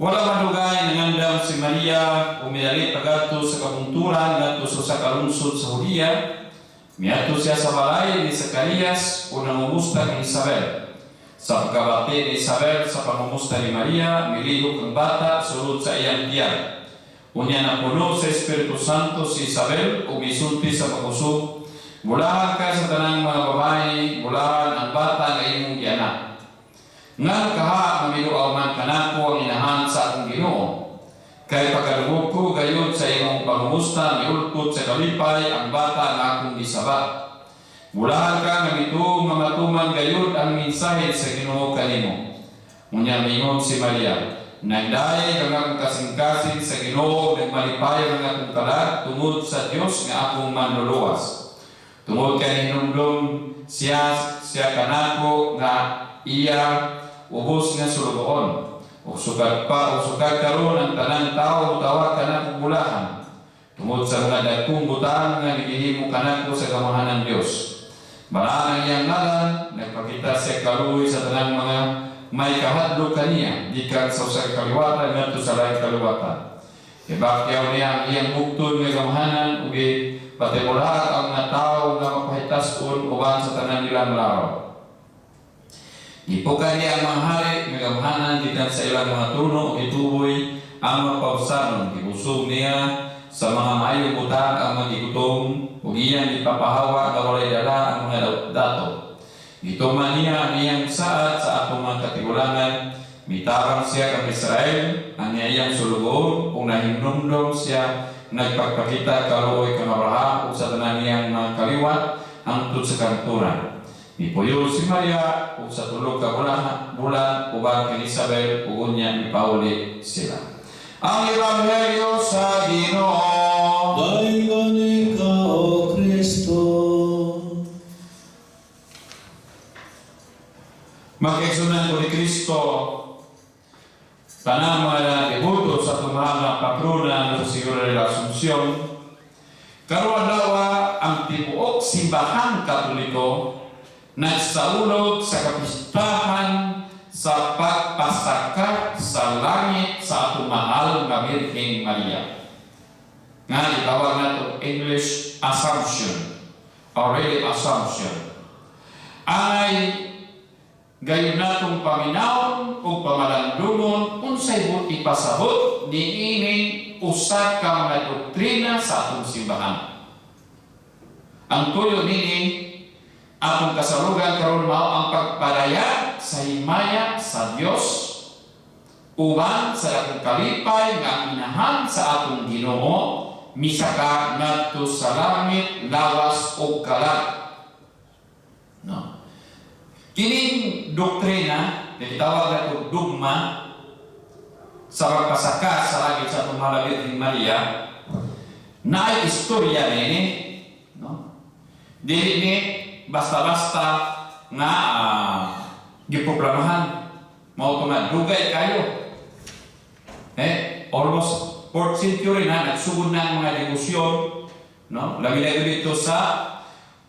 Wala madugay, nangandam si Maria ug midali pagadto sa kabungturan ngadto sa usa ka lungsod sa Judea. Miadto siya sa balay ni Zacarias ug nangumusta kang Isabel. Sa pagkabati ni Isabel sa pangumusta ni Maria, milihok ang bata sulod sa iyang tiyan. Unya napuno sa Espiritu Santo si Isabel ug misulti sa pakusog, "Bulahan ka sa tanang mga babae, bulahan ang bata nga imong gianak. Ngano kaha nga miduaw man kanako ang inahan sa akong Ginoo? Kay pagkadungog ko gayud sa imong pangumusta, miulkot sa kalipay ang bata nga akong gisabat. Bulahan ka nga mituo nga matuman gayud ang mensahe sa Ginoo kanimo." Unya mingon si Maria, "Nagdayeg ang akong kasing-kasing sa Ginoo, nagmalipay ang akong kalag tungod sa Dios nga akong manluluwas. Tungod kay hinumdum siya siya kanako nga iya ubos nga sulugoon. Ug sukad pa ug sukad karon ang tanang tawo mutawag kanakong bulahan. Tungod sa mga dagkong butang nga gihimo kanako sa gamhanan Dios. Balaan ang iyang ngalan, nagpakita siya kaluoy sa tanang mga may kahadlok kaniya, gikan sa usa ka kaliwatan ngadto sa laing kaliwatan. Ibakyaw niya ang iyang bugton nga gamhanan ug gipatimulahag ang mga tawo nga mapahitas-on uban sa tanan nilang laraw. Gipukay niya ang mga hari nga gamhanan gikan sa ilang mga trono ug gituboy ang mga pawsanon. Gibusog niya sa mga maayong butang ang mga gigutom ug iyang gipapahawa nga walay dala ang mga dato. Gituman niya ang iyang saad sa atong mga katigulangan. Mitabang siya kang Israel, ang iyang sulugoon, ug nahinumdom siya nagpagpakita kaluoy kang Abraham ug sa tanan niyang mga kaliwat hangtod sa kamatuoran." Mipuyo si Maria ug sa 3 ka bulan uban kang Isabel ug unya mipauli sila. Ang Ebanghelyo sa Ginoo. Daygon ikaw, O Kristo. Mga kaigsuonan ko ni Kristo, tanang mga deboto sa atong mahal nga patrona Nuestra Señora de la Asunción, karon adlaw ang tibuok Simbahan Katoliko nagsaulog sa kapistahan sa pagpasaka sa langit sa atong mahal nga Birheng Maria. Nga itawag nato English Assumption or really Assumption. Angay gayon natong paminawon ug pamalandungon unsay buot ipasabot niining usa ka mga doktrina sa atong simbahan. Ang tuyo nini atong kasalugan karon mao ang pagpadayag sa himaya sa Dios uban sa dakong kalipay nga ang inahan sa atong Ginoo misaka ngadto sa langit lawas ug kalag. No. Kining doktrina, gitawag nato dogma sa pagpasaka sa langit sa atong mahal na Birhen Maria, naay istorya nini, no? Dili ni basta-basta nga giproklamahan. Mao to nga dugay kayo. Almost 4th century na nagsugod na ang mga debosyon, no? Labi dito sa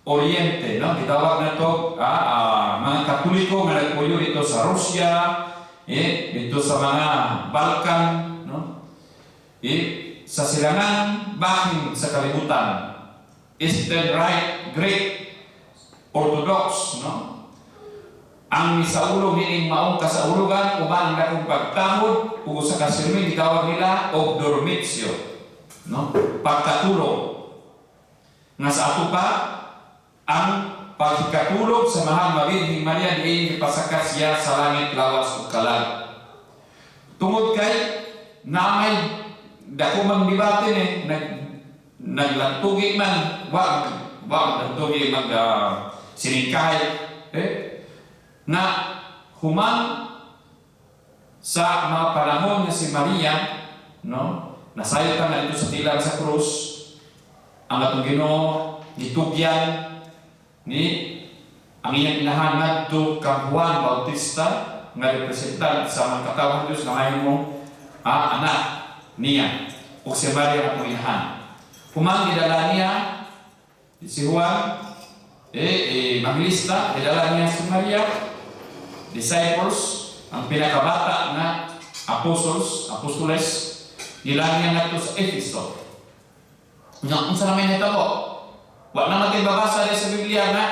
Oriente, no? Gitawag na to mga Katoliko nga nagpuyo dito sa Russia, dito sa mga Balkan, no? Sa silangang bahin sa kalibutan. Eastern Rite, Greek, Orthodox, no? Ang misaulog nining maong kasaulugan uban ang dakong pagtahod ug usa ka sermon gitawag nila og dormitio, no? Pagkatulog. Nga sa ato pa ang pagkatulog sa mahal nga Birheng Maria diin gipasaka siya sa langit lawas ug kalag. Tungod kay na may dako mang debate ni naglantugi man wa wa maglantugi mag siningkahay na human sa mga panahon nga si Maria, no, nasayod ta nga dito sa tilang sa krus ang atong Ginoo gitugyan ni ang iyang inahan ngadto kang Juan Bautista nga representant sa mga katawhan Dios nga mahimong anak niya ug si Maria ang atong inahan. Human gidala niya si Juan evangelista, gidala niya si Maria, disciples, ang pinakabata nga Apostles, apostoles, nilang ngadto sa Efeso. Nga, unsa naman nahitabo? Wa na natin babasa sa Biblia nga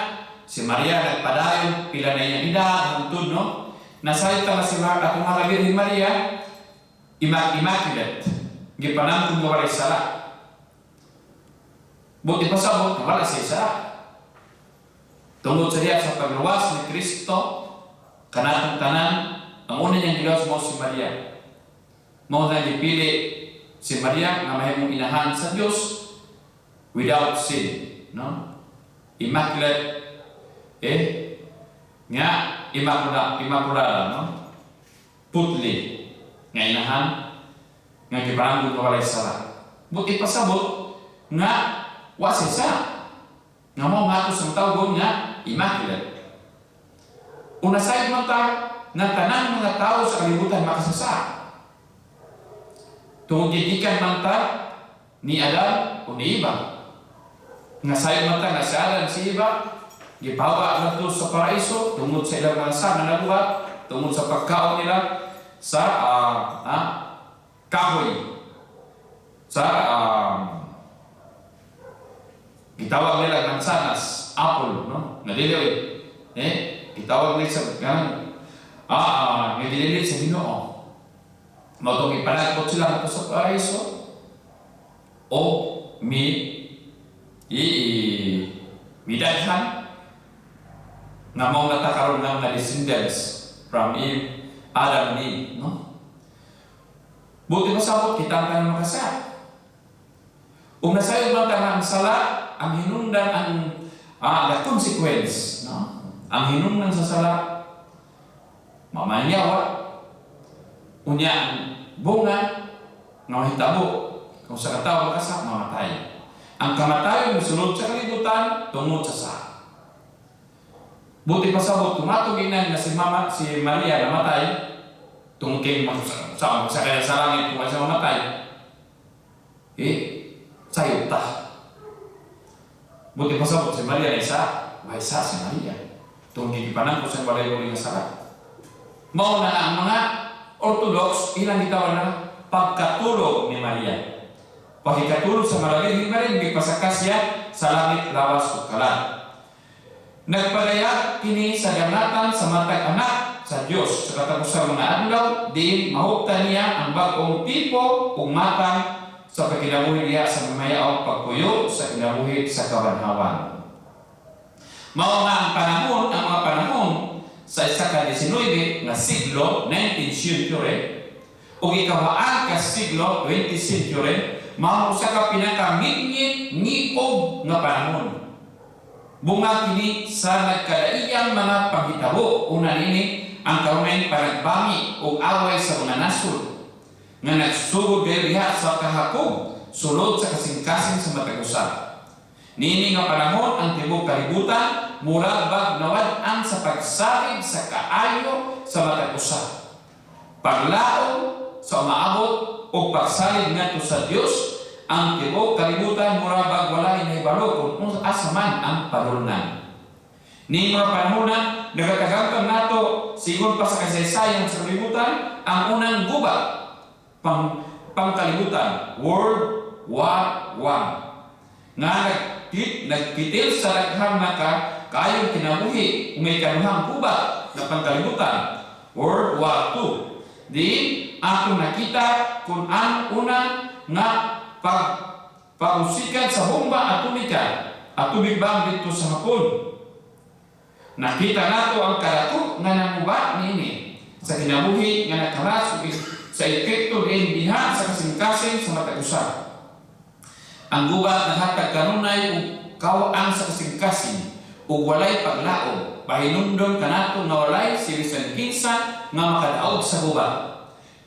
si Maria nagpadayon pila na iyang edad hangtod, no? Nasayod ta nga si atong mahal nga Birhen Maria immaculate. Gipanangkong nga walay sala. Buot ipasabot nga wala siya sala. Tungod sa diya sa pagluwas ni Kristo kanatong tanan, ang una niyang giluwas mao si Maria. Mao na gipili si Maria nga mahimong inahan sa Dios without sin, no? Immaculate eh nga immaculada, no? Putli nga inahan nga gipanangkon nga walay sala. Buot ipasabot nga wa siya sala. Nga mao nga ato sa tawgon nga immaculate. Una, sayod man ta nga tanang mga tao sa kalibutan makasasala. Tungod gigikan man ta ni Adan o ni Eva. Nga sayod man ta nga si Adan, si Eva gipawa ngadto sa paraiso tungod sa ilang mga sala nga nabuhat, tungod sa pagkaon nila sa kahoy sa gitawag nila mansanas, apple, no? Nga dili eh gitawag nila sa nga nga dili sa Ginoo. Mao tong ipanagpot sila ngadto sa paraiso o mi i, midaghan nga mao na ta karon nga mga descendants from Eve, Adam and Eve, no? Buot pasabot, kita ang tanan makasala. Ug nasayod man ta nga ang sala, ang hinungdan ang the consequence, no? Ang hinungdan sa sala mamanyawa. Unya ang bunga nga mahitabo kung sa katawo makasala, mamatay. Ang kamatayon mosulod sa kalibutan tungod sa sala. Buot pasabot, kung ato ginan nga si Mama, si Maria namatay, tungod kay sa kaya sa langit kung siya mamatay, eh, sayop ta. Buot pasabot, si Maria na isa, way sa si Maria. Tungod kay gipanangko sa walay uli nga sala. Mao na ang mga Orthodox, ilang gitawag na pagkatulog ni Maria. Pagkatulog sa Maria Maria, gipasaka siya sa langit lawas ug kalag. Nagpadayag kini sa dangatan sa matag anak sa Dios sa katapusang mga adlaw diin mahuptan niya ang bag-ong tipo ug matang sa pagkinabuhi diha sa mamayaong pagpuyo sa kinabuhi sa kabanhawan. Mao nga ang panahon, ang mga panahon sa isa ka 19 nga siglo, 19th century, ug ikaduhaan ka siglo, 20th century, mao usa ka pinakangitngit ngiog nga panahon. Bunga kini sa nagkadaiyang mga panghitabo. Una nini ang karunay panagbangi ug away sa mga nasod nga nagsugod kayo diha sa kahakog sulod sa kasing-kasing sa matag usa. Niini nga panahon, ang tibuok kalibutan murag bag nawad-an sa pagsalig sa kaayo sa matag usa. Paglaom sa umaabot o pagsalig ngadto sa Dios, ang tibuok kalibutan mura bag walay nahibalo kung asa man ang padulnan. Ni mga panahona, nagatagamtam nato sigon pa sa kasaysayan sa kalibutan ang unang gubat pangkalibutan, World War I, nga nagkitil sa daghang maka kaayong kinabuhi ug may kaduhang gubat na pangkalibutan, World War II, diin atong nakita kung ang una nga pag sa bomba atomika, atomic bomb didto sa Hapon. Nakita nato ang kadako nga nanguba niini sa kinabuhi nga nakaras sa epekto diin diha sa kasing-kasing sa matag usa. Ang gubat naghatag kanunay og kaw-ang sa kasing-kasing ug walay paglaom. Pahinumdom kanato nga walay si bisan kinsa nga makadaog sa gubat.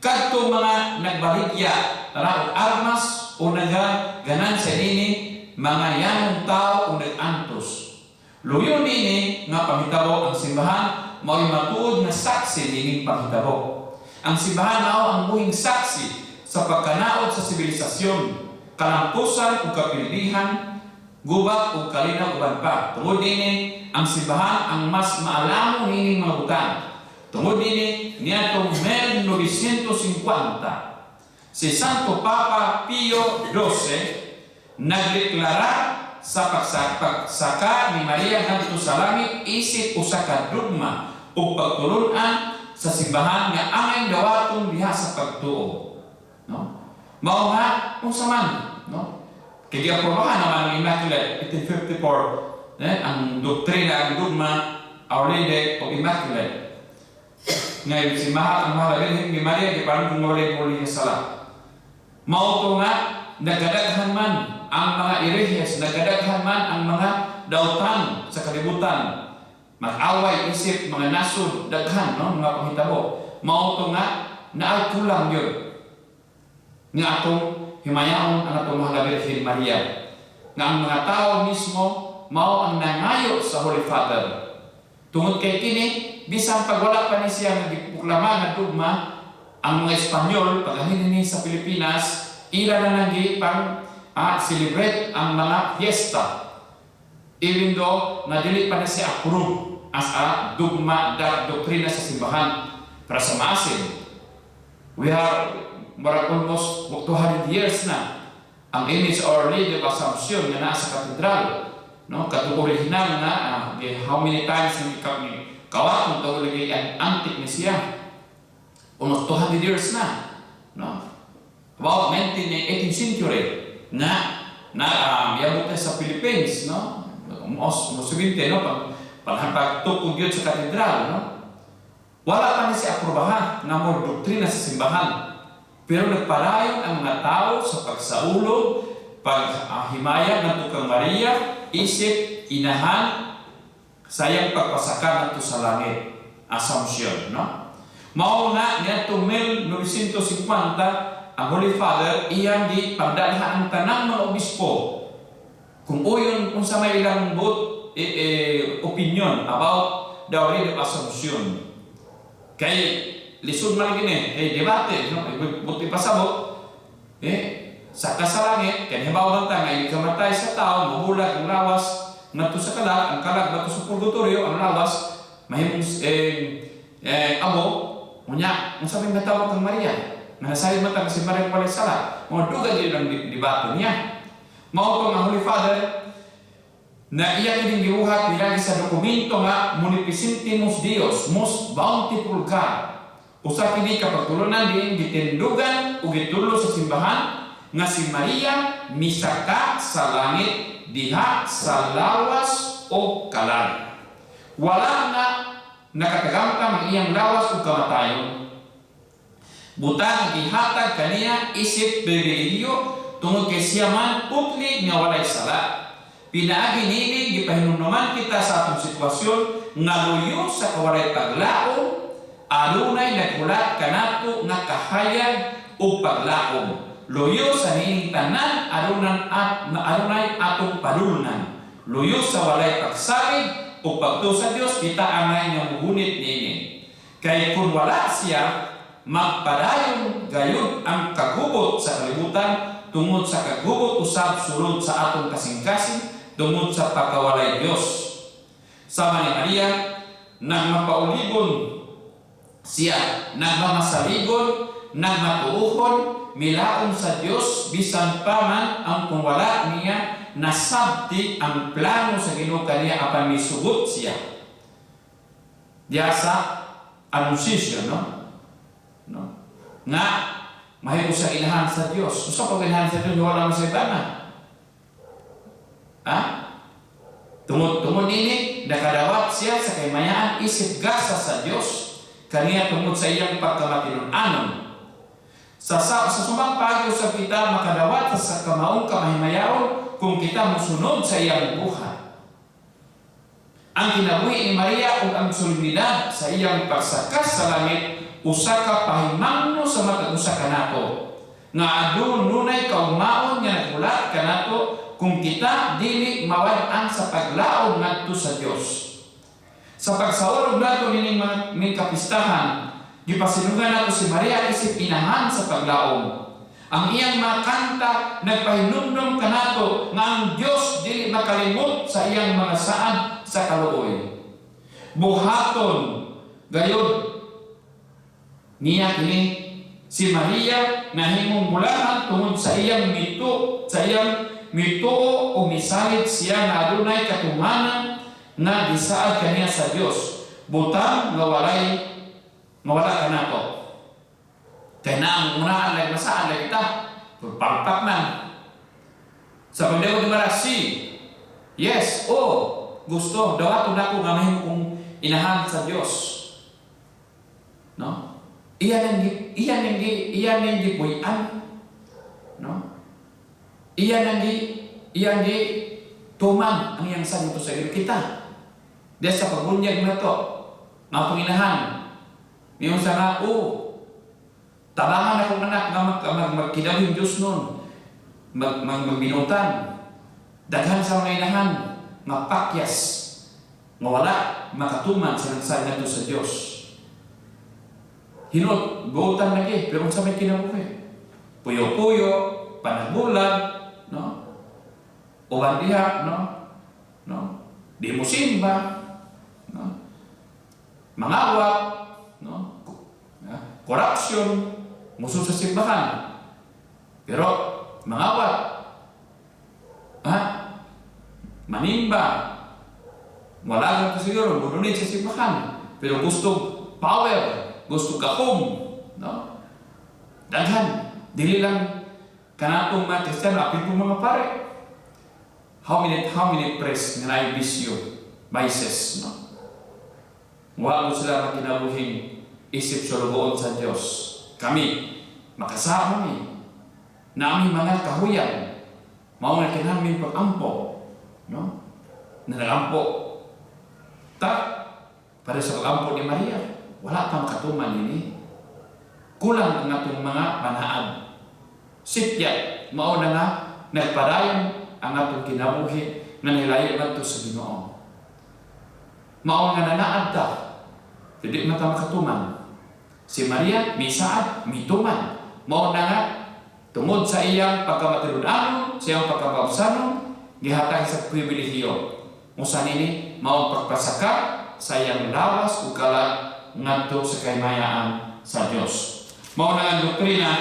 Kadto mga nagbaligya og armas o nagaganan sa nini, mga yanong tao o nag-antos. Luyo nini nga panghitabo, ang simbahan mao'y matuod nga saksi nining panghitabo. Ang simbahan mao ang buhing saksi sa pagkanaod sa sibilisasyon, kalampusan ug kapildihan, gubat ug kalinaw, uban pa. Tungod nini, ang simbahan ang mas maalamo nining mga butang. Tungod nini, niadtong 1950, si Santo Papa Pio XII nagdeklara sa pagsaka ni Maria ngadto sa langit isip usa ka dogma ug pagtulun-an sa simbahan nga angay dawaton diha sa pagtuo. No? Mao nga unsa man, no? Kay giaprobahan naman ang Immaculate 1854, eh, ang doktrina, ang dogma Our Lady of Immaculate. Ngayon, si Mahal, ang Mahal Birhen ni Maria, di parang kung walay muli niya sala. Mao to nga, nagkadaghan man ang mga erehes, nagkadaghan man ang mga dautan sa kalibutan. Mag-away, isip, mga nasod, daghan, no? Mga panghitabo. Mao to nga, naay kulang yun nga atong himayaon ang atong Mahal na Birhen Maria. Nga ang mga tao mismo mao ang nangayo sa Holy Father. Tungod kay kini, bisan pag wala pa ni siya nga giproklama nga dogma, ang mga Espanyol paghahin ni sa Pilipinas, ila na nang pang celebrate ang mga fiesta. Even though na dili pa ni siya approve as a dogma, da, doktrina sa simbahan para sa maasin. We are murag almost 200 years na ang image of Our Lady of Assumption nga naa sa katedral. No, katong original na how many times ni ni kawaton to lagi ang antique ni siya. Almost 200 years na. No? About 19 18th century na na miabot na sa Philippines, no? Almost almost 70, no, pag pag pagtukog yun sa katedral, no? Wala pa ni siya aprobahan nga mo doktrina sa simbahan. Pero nagpadayon ang mga tao sa pagsaulog, paghimaya ng kang Maria, isip, inahan, sayang pagpasaka ngadto sa langit. Assumption, no? Mao na niadto 1950 ang Holy Father iyang gi pagdalha ang tanang mga obispo kung uyon unsa may ilang but eh, eh, opinion about the Lady of Assumption. Kay lisod man gini, kay debate, no? Buti pasabot, eh, sa kasalangit, kay hibaw man ta nga inig kamatay sa tao, mabulag ang lawas ngadto sa kalag, ang kalag ngadto sa purgatorio, ang lawas mahimong eh, eh, abo, unya, unsa may matawag kang Maria? Nasabi man ta si Maria walay sala. Mga dugay gyud ang debate niya. Mao to nga Holy Father na iya kining gibuhat niagi sa dokumento nga Munificentissimus Deus, Most Bountiful God. Usa kini ka pagtulunan diin gitindugan ug gitulo sa simbahan nga si Maria misaka sa langit diha sa lawas o kalag. Wala na nakatagamtam ang iyang lawas ug kamatayon. Butang gihatag kaniya isip pribilehiyo tungod kay siya man putli nga walay sala. Pinaagi niini gipahinumduman kita sa atong sitwasyon nga luyo sa kawalay paglaom, adunay naghulat kanato nga kahayag ug paglaom. Luyo sa niining tanan adunan at na adunay atong padulnan. Luyo sa walay pagsalig ug pagtuo sa Dios, kita angay nga mugunit niini. Kay kung wala siya, magpadayon gayud ang kagubot sa kalibutan tungod sa kagubot usab sulod sa atong kasing-kasing tungod sa pagkawalay Dios. Sama ni Maria, nagmapaulibon siya, nagmamasaligon, nagmatuohon, milaom sa Dios bisan pa man ang kung wala niya nasabti ang plano sa Ginoo kaniya apan misugot siya. Diya sa Annunciation, no? No? Nga mahimo sa inahan sa Dios. Unsa pag inahan sa Dios wala man sa bana? Ha? Tungod tungod nini nakadawat siya sa kahimayaan isip gasa sa Dios kaniya tungod sa iyang pagkamatinun-anon. Sa sumang paagi usab kita makadawat sa kamaong kamahimayaon kung kita mosunod sa iyang buhat. Ang kinabuhi ni Maria ug ang solemnidad sa iyang pagsakas sa langit usa ka pahimangno sa matag usa kanato nga adunay kaugmaon nga naghulat kanato kung kita dili mawad-an sa paglaom ngadto sa Dios. Sa pagsaulog nato nining mga ning kapistahan, gipasinungan nato si Maria isip inahan sa paglaom. Ang iyang mga kanta nagpahinumdum kanato nga ang Dios dili makalimot sa iyang mga saad sa kaluoy. Buhaton gayud Niya kini si Maria nahimong bulahan tungod sa iyang mituo o misalig siya nga adunay katumanan nga gisaad kaniya sa Dios, butang nga wala kanato. Kay na ang unaan lang masaan lang kita palpak man sa pagdawat ni Marasi. Yes, oh, gusto dawaton nako nga mahimo kong inahan sa Dios, no? Iya nang gipuy-an, no? Iya nang gi tuman ang iyang sagot sa iro kita. Diya sa pagbunyag na to, nga panginahan, niyon sa nga, oh, tabangan akong anak nga magkidawing Diyos nun, magbinutan, daghan sa mga inahan, nga pakyas, nga wala makatuman sa nagsal ngadto sa Dios. Hinot, buotan lagi, pero unsa may kinabuhi? Puyo-puyo, panagbulag, no? Uban diha, no? No? Di mo simba, no? Mangawat, no? Corruption, muso sa simbahan. Pero mangawat, ha? Manimba, wala ka siguro, budunit sa simbahan. Pero gusto power, gusto gahom, no? Daghan, dili lang kanatong mga Kristiyano, apil po mga pare. How many priests nga naay bisyo, vices, no? Wa mo sila makinabuhing isip sulugoon sa Dios. Kami, makasama mi. Naami mga kahuyan. Mao nga kinahanglan pag-ampo, no? Na nagampo ta para sa pag-ampo ni Maria, wala pa makatuman ini. Kulang ang atong mga panaad. Sipya, mao na nga nagpadayon ang atong kinabuhi nga nilayo ngadto sa Ginoo. Mao nga nanaad ta, dili man ta makatuman. Si Maria, misaad, mituman. Mao na nga, tungod sa iyang pagkamatinud-anon, sa iyang pagkababsanon, gihatag sa pribilehiyo. Usa nini, mao ang pagpasaka sa iyang lawas ug kalag ngadto sa kahimayaan sa Dios. Mao na ang doktrina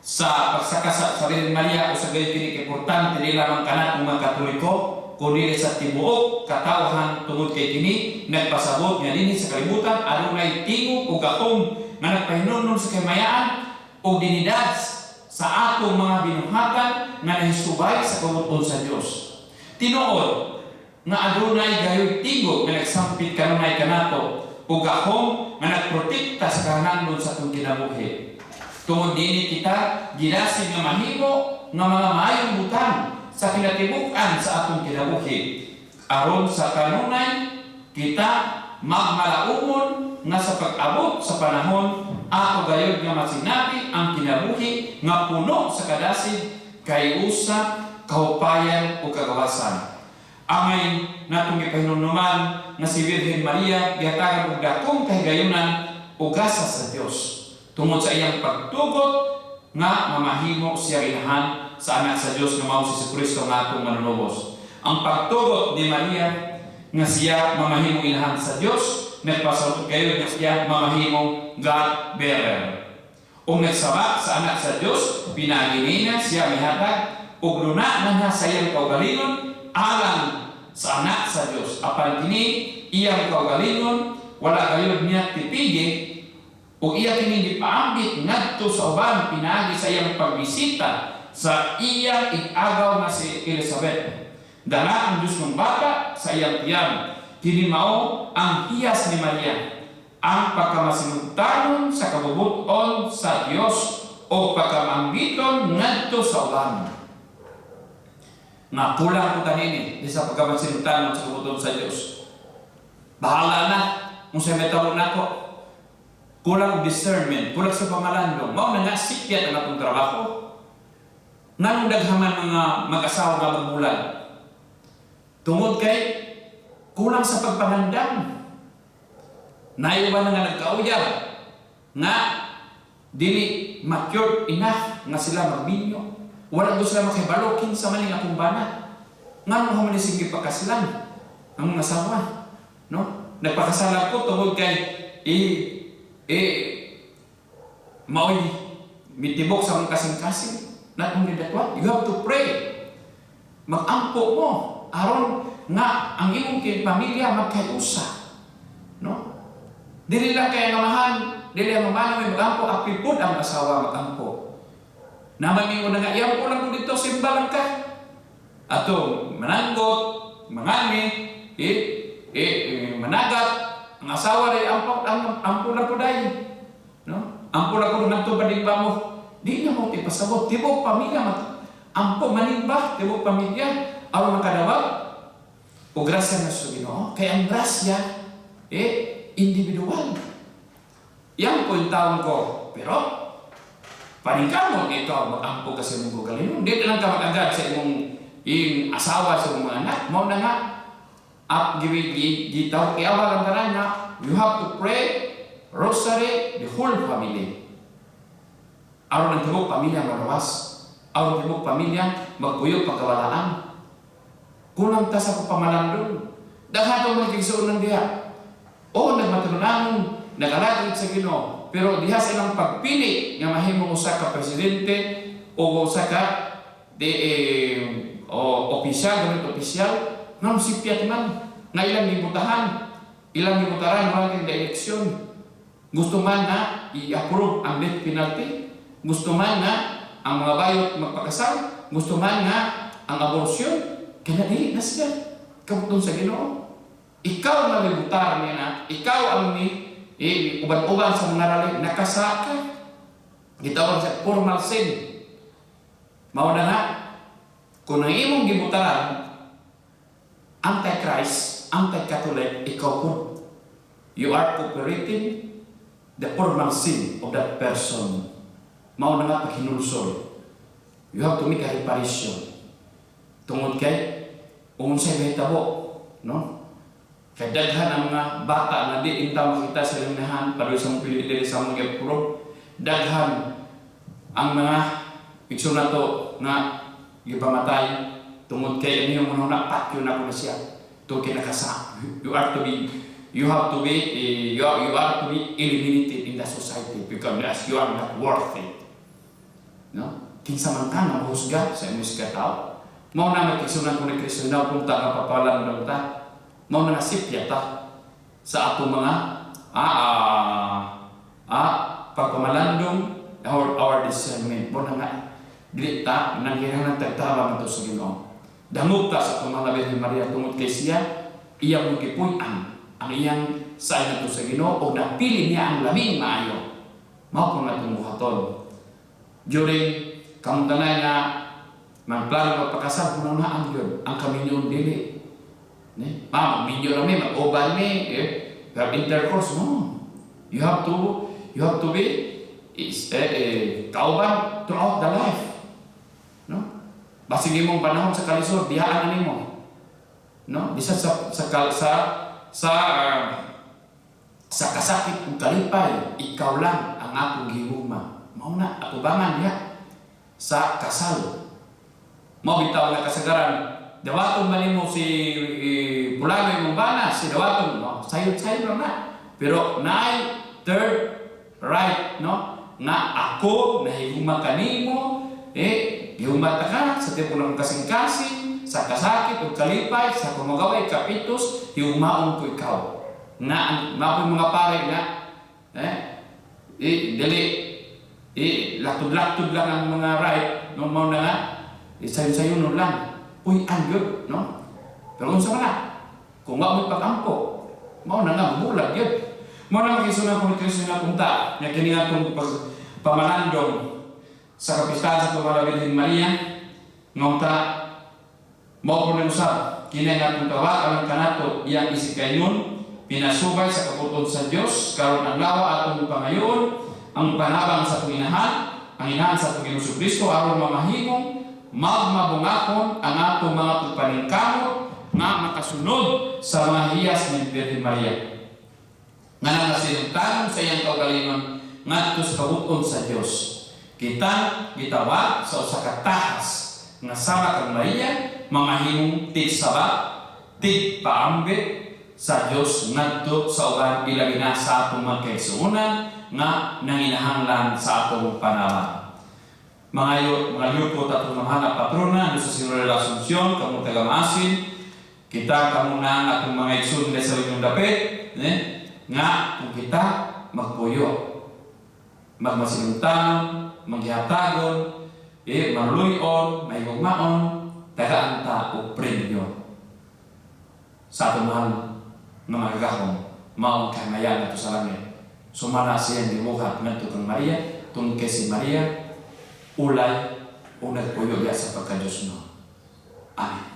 sa pagsaka sa Birhen Maria usa gayud kini ka importante, dili lamang kanatong mga Katoliko kundi sa tibuok katawhan, tungod kay kini nagpasabot nga dinhi sa kalibutan adunay tingog ug gahom nga nagpahinumdom sa kahimayaan ug dignidad sa atong mga binuhatan nga nahisubay sa kabubut-on sa Dios. Tinuod nga adunay gayoy tingog nga nagsampit kanunay kanato ug gahom nga nagprotekta sa kahangandon sa atong kinabuhi. Tungod niini kita gidasig nga mahimo nga mga maayong butang sa kinatibuk-an sa atong kinabuhi. Aron sa kanunay kita magmalaumon nga sa pag-abot sa panahon ato gayud nga masinati ang kinabuhi nga puno sa kadasig, kay usa, kahupayan o kagawasan. Angay natong gipahinumduman nga si Birhen Maria gihatagan og dakong kahigayunan o gasa sa Dios tungod sa iyang pagtugot nga mamahimo siya inahan sa anak sa Dios nga mao si Kristo nga atong Manunubos. Ang pagtugot ni Maria nga siya mamahimo inahan sa Dios nagpasabot kayo nga siya mamahimo God bearer. Ug nagsaba sa anak sa Dios, pinaagi niya siya mihatag og luna na sa iyang kaugalingon alang sa anak sa Dios. Apan kini iyang kaugalingon wala gayud niya tipigi ug iya kini gipaambit ngadto sa uban pinaagi sa iyang pagbisita sa iyang ig-agaw nga si Elizabeth. Dala ang Diyos ng bata sa iyang tiyan. Kini mao ang hiyas ni Maria, ang pagkamasinugtanon sa kabubuton sa Dios o pagkamaambiton ngadto sa uban. Nga kulang ko kanini di sa pagkamasinugtanon sa kabubuton sa Dios. Bahala na kung sa may nako. Kulang discernment, kulang sa pamalandong. Mao na nga sikyat ang atong trabaho. Nganong daghaman mga mag-asawa nga magbulag? Tungod kay kulang sa pagpangandam. Naiwan na nga nagkauyab nga dili matured enough nga sila magminyo. Wala ko sila makibalo kinsa man ning akong bana. Ngano man ni sige pakasalan ang mga asawa, no? Nagpakasalan ko tungod kay Eh, maoy mitibok sa mga kasing-kasing. Not only that one, you have to pray. Mag-ampo mo aron nga ang imong pamilya magkayusa. No? Dili lang kay ang amahan, dili ang mamana may mag-ampo, apil pud ang asawa mag-ampo. Naman mingon na nga, iampo lang ko dito, simba lang ka. Ato, mananggot, mangani, eh, managat, ang asawa rin, ampo, ang, ampo lang ko dahil. No? Ampo lang ko ngadto ba mo? Di na mo ipasabot. Tibok pamilya, ampo manimba, tibok pamilya, aron makadawat o grasya na sa Ginoo. Kay ang grasya, eh, individual. Yan po yung taon ko. Pero, paningkamot ito, mag-ampo ka sa imong kaugalingon. Di lang ka mag-agad sa imong iyong asawa, sa imong mga anak. Mao na nga, up giwi gitaw kiawa lang tanan nga you have to pray rosary, the whole family, aron ang tibok pamilya malawas, aron tibok pamilya magpuyo pagkawalaan. Kulang ta sa pagpamalandong. Daghan tong mga ng diha o nagmatunanon, nagalagad sa Ginoo, pero diha sa ilang pagpili nga mahimong usa ka presidente o usa ka di eh, o opisyal, gamit opisyal, ngano sipyat man nga ilang gibutahan, ilang gibutaran wala kay eleksyon. Gusto man na i-approve ang death penalty, gusto man na ang mga bayot magpakasal, gusto man na ang abortion, kaya dili na siya kabutong sa Ginoo. Ikaw ang nalibutar niya na, ikaw ang ni eh, uban-uban sa mga rally, nakasaka. Gitawag sa formal sin. Mao na nga, kung ang imong gibutaran, anti-Christ, anti-Catholic, ikaw po. You are cooperating the formal sin of that person. Mao na nga paghinulsol. You have to make a reparation. Tungod kay, unsay mahitabo, no? Kay daghan ang mga bata na di inta makita sa ilang padung sa mong pili diri sa mong gi-approve. Daghan ang mga picture na to nga gipamatay tungod kay ang iyong na patyo na ko na siya. Tungod kay nakasa. You have to be eh, you are to be eliminated in the society because you are not worthy. No? Kinsa man ka nga mahusga sa imong tao. Mao na magkisunan ko ni Kristo na punta nga papalandong ta. Mao na nasipya ta sa atong mga pagpamalandong, our discernment. Mao na nga dili ta nanghirangan tagtaba man to sa Ginoo. Dangog ta sa atong mga Birhen Maria tungod kay siya iyang gipuy-an ang iyang sa to sa Ginoo o napili niya ang labing maayo. Mao po nga itong buhaton. During kamong tanan nga magplano magpakasal, kuno na ang yun, ang kaminyoon dili. Ne? Ma, magminyo lang mi, mag-uban mi, eh, have intercourse, no. You have to be is, eh, kauban throughout the life. No? Basig imong panahon sa kalisod, dihaan na nimo. No? Bisan sa kasakit ug kalipay, ikaw lang ang akong gihugma. Mao na atubangan diha sa kasal. Mao bitaw nga kasagaran, dawaton man nimo si eh, pulano imong bana, si dawaton, no? Sayod-sayod lang na. Pero naay third right, no? Nga ako nahigugma kanimo, eh gihugma ta ka sa tipo ng kasing-kasing, sa kasakit ug kalipay, sa kumagaway kapitos, higugmaon ko ikaw. Nga ang mapoy mga pare nga eh, eh dili eh laktod-laktod lang ang mga right, no? Mao na nga eh, sayo-sayo no lang. Uy, ang good, no? Pero unsa man na? Kung wa mo'y pag-ampo, mao na nga bulag yun. Mao na makisunan ko ni Kristo na punta, nga kini nga itong pag pamalandong sa kapistahan sa Tumala Birhen Maria, nga unta, mao po na usab, kini nga atong tawag alang kanato iyang isikayon, pinasubay sa kabuton sa Dios, karon ang lawa atong pangayon, ang panabang sa atong inahan, ang inahan sa atong Ginoong Kristo aron mamahimong magmabungakon ang atong mga pagpaningkamot nga makasunod sa mga hiyas ni Birhen Maria. Nga nakasinugtanon sa iyang kaugalingon ngadto sa kabuton sa Dios. Kita gitawag sa usa ka tahas nga sama kang Maria mamahimong tigsaba, tigpaambit sa Dios ngadto sa uban, ilabi na sa atong mga kaigsuonan. nga nanginahanglan sa atong panabang. Mga mga yuko atong mahal na patrona, Nuestra Señora de la Asunción, kamo taga Maasin, kita kamo na ang atong mga igsoon sa inyong dapit, eh, nga kung kita magpuyo, magmasinuntanon, maghihatagon, eh, maluyon, mahigugmaon, tagaan ta og premyo sa atong mahal nga magagahom, maong kahimaya nato sa langit. Sumala siyang gibuhat ngadto kang Maria, tungod kay si Maria, ulay o nagpuyo sa pagka-Diyos no. Amen.